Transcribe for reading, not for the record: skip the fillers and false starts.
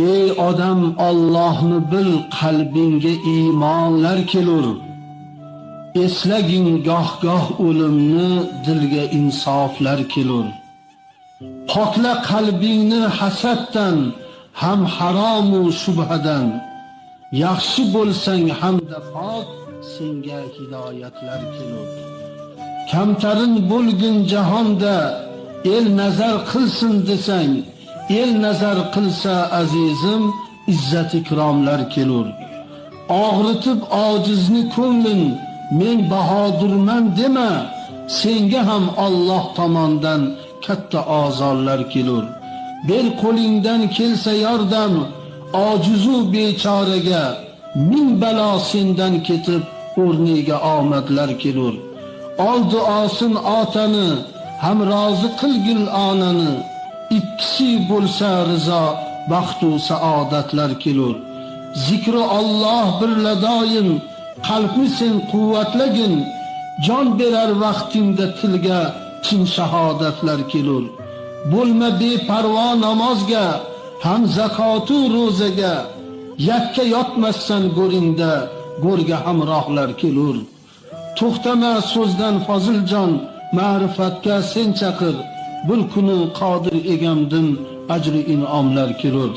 Ey odam, Allohni bil, qalbingga iymonlar kelur. Eslagin goh-goh o'limni, dilga insoflar kelur. Pokla qalbingni hasaddan, ham haromu shubhadan. Yaxshi bo'lsang hamda pok, senga hidoyatlar kelur. Kamtarin bo'lgin jahonda, el nazar qilsin desang, el nazar qilsa azizim, izzat ikromlar kelur. Og'ritib ojizni ko'nglin, men bahodirman dema, senga ham Alloh tomondan katta ozorlar kelur. Ber qo'lingdan kelsa yordam ojizu bechoraga, ming balo sendan ketib o'rniga omadlar kelur. Ol duosin otani, ham rozi qilgil onani, ikkisi bo'lsa rizo, baxtu saodatlar kelur. Zikri Alloh birla doim qalbni sen quvvatlagin, jon berar vaqtingda tilga chin shahodatlar kelur. Bo'lma beparvo namozga, ham zakotu ro'zaga, yakka yotmassan go'ringda, go'rga hamrohlar kelur. To'xtama so'zdan Foziljon, ma'rifatga sen chaqir, bir kuni Qodir egamdin ajri in'omlar kelur.